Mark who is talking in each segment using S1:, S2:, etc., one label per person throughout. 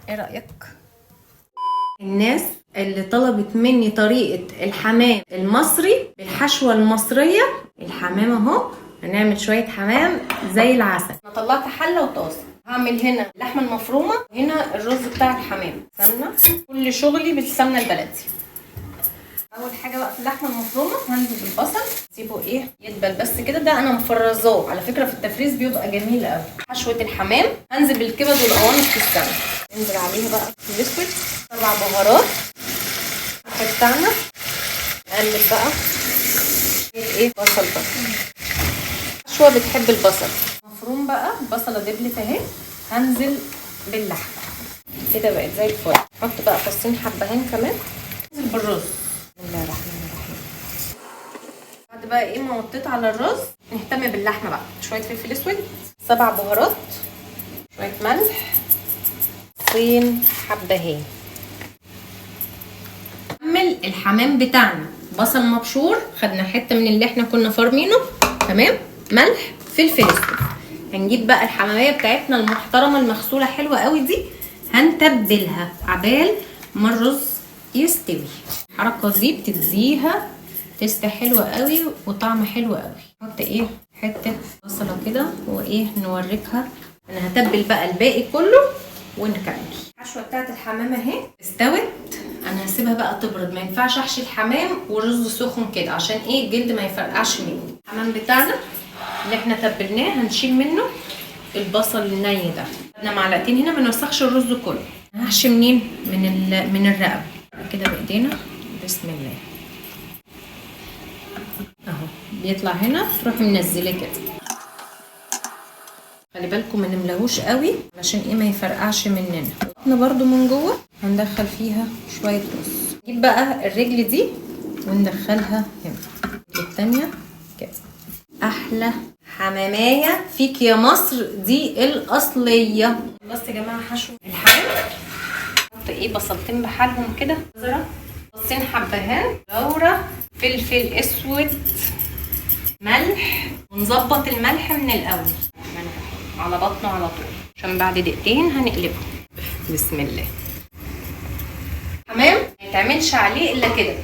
S1: ايه رايك؟ الناس اللي طلبت مني طريقه الحمام المصري بالحشوه المصرية، الحمام اهو، هنعمل شوية حمام زي العسل. انا طلعت حله وطاسه، هعمل هنا اللحمة المفرومه وهنا الرز بتاع الحمام. سمنه، كل شغلي بالسمنه البلدي. اول حاجة بقى في اللحمة المفرومه هنزل بالبصل، سيبه ايه يدبل بس كده. ده انا مفرزاه على فكرة في التفريز بيبقى جميل قوي. حشوه الحمام هنزل بالكبد والقوانص في السمنة، ننزل عليها بقى الاسود، 7 بهارات بتاعنا، نقلب بقى ايه بصل بقى. حشوه بتحب البصل مفروم بقى، البصله دبلت اهي، هنزل باللحمه كده بقت زي الفل. نحط بقى فصين حبهان كمان، ننزل بالرز. بسم الله الرحمن الرحيم. بعد بقى ايه ما وطيت على الرز، نهتم باللحمه بقى. شوية فلفل اسود، 7 بهارات، شوية ملح، فصين حبهان. نكمل الحمام بتاعنا. بصل مبشور، خدنا حتة من اللي احنا كنا فارمينه، تمام، ملح، فلفل اسود. هنجيب بقى الحماميه بتاعتنا المحترمة المغسوله حلوة قوي دي، هنتبلها عبال ما الرز يستوي. الحركة دي بتديها تيست حلوة قوي وطعم حلو قوي. نحط ايه حتة بصله كده وايه نوريكها. انا هتبل بقى الباقي كله ونكمل. الحشوه بتاعت الحمامة اهي استوت، انا هسيبها بقى تبرد. ما ينفعش احشي الحمام والرز سخن كده عشان ايه الجلد ما يفرقعش منه. الحمام بتاعنا اللي احنا تبلناه هنشيل منه البصل الني ده. خدنا معلقتين هنا، ما نوسخش الرز كله. هحشي منين؟ من الرقبة كده بايدينا. بسم الله اهو بيطلع هنا، تروحي منزلاه كده. خلي بالكم ما نملاهوش قوي عشان ايه ما يفرقعش مننا. احنا برده من جوه هندخل فيها شوية رز. نجيب بقى الرجل دي وندخلها هنا، التانية كده. احلى حمامية فيك يا مصر، دي الاصلية. بس يا جماعة حشو الحمام، نحط ايه بصلتين بحالهم كده، جزرة، فصين حبهان، لورا، فلفل اسود، ملح، ونظبط الملح من الاول على بطنه على طول عشان بعد دقيقتين هنقلبه. بسم الله. حمام ما يتعملش عليه الا كده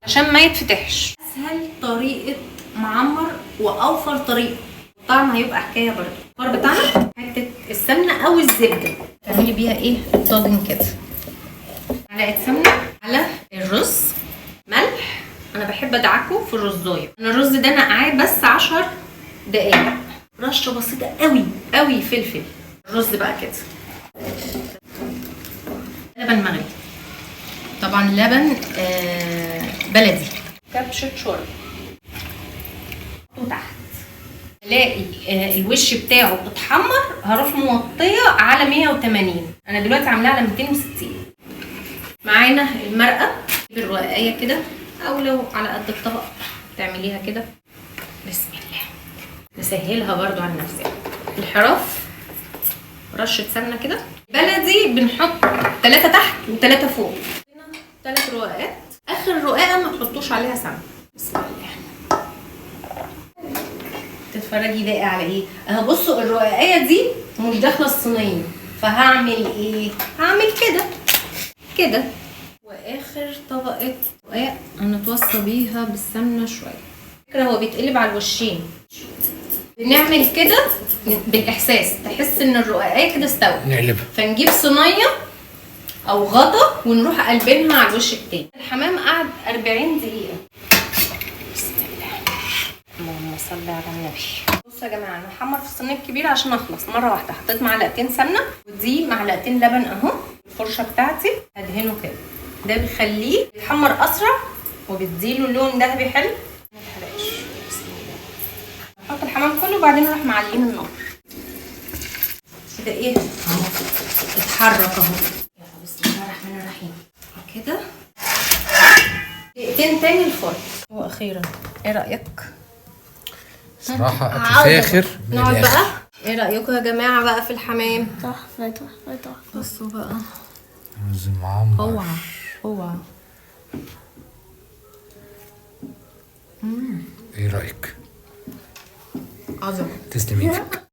S1: عشان ما يتفتحش. اسهل طريقه معمر واوفر طريقه، الطعم هيبقى حكاية برده. الفار بتاعنا حتة السمنة او الزبدة تعملي بيها ايه طاجن كده. معلقه سمنه على الرز، ملح. انا بحب ادعكه في الرزايه. انا الرز ده نقعاه بس 10 دقايق، رشه بسيطة قوي قوي فلفل. الرز بقى كده، لبن مغلي، طبعا لبن بلدي، كبشة شوربة تحت. الاقي الوش بتاعه اتحمر، هروح موطيه على 180. انا دلوقتي عاملاه على 260. معانا المرقه بالرقايه كده، او لو على قد الطبق تعمليها كده. بسم الله، نسهلها برضو على نفسنا. الحراف رشه سمنه كده بلدي، بنحط 3 تحت و3 فوق. 3 رقاقات، اخر رقاقه ما تحطوش عليها سمنه. بسم الله. تتفرجي باقي على ايه؟ اهو بصوا الرقاقيه دي مش داخله الصينية، فهعمل ايه؟ هعمل كده كده. واخر طبقه رقاق هنتوصى بيها بالسمنه شوية. فكرة هو بيتقلب على الوشين. بنعمل كده بالاحساس، تحس ان الرقاقيه كده استوت،
S2: نقلبها.
S1: فنجيب صينية او غطا ونروح قلبينها على الوش التاني. الحمام قعد 40 دقيقة. بسم الله، اللهم صل على النبي. بصوا يا جماعة، انا هحمر في الصينية الكبيرة عشان اخلص مرة واحدة. حطيت معلقتين سمنه، ودي معلقتين لبن اهو. الفرشة بتاعتي هدهنه كده، ده بيخليه يتحمر اسرع وبيديله لون ذهبي حلو، ما يتحرقش. بسم الله. نحط الحمام كله وبعدين نروح معلين النار كده. ايه اهو اتحرك اهو. يلا بسم الله الرحمن الرحيم. كده دقيقتين تاني الفرن. واخيرا ايه رايك؟
S2: صراحة اكل فاخر من
S1: نقعد
S2: الاخر.
S1: بقى. ايه رايكم يا جماعة بقى في الحمام؟
S3: تحفة تحفة تحفة.
S1: بصوا بقى،
S2: رز معمر.
S1: اوعى اوعى.
S2: ايه رايك؟
S1: عظمه.
S2: تسلم ايدك.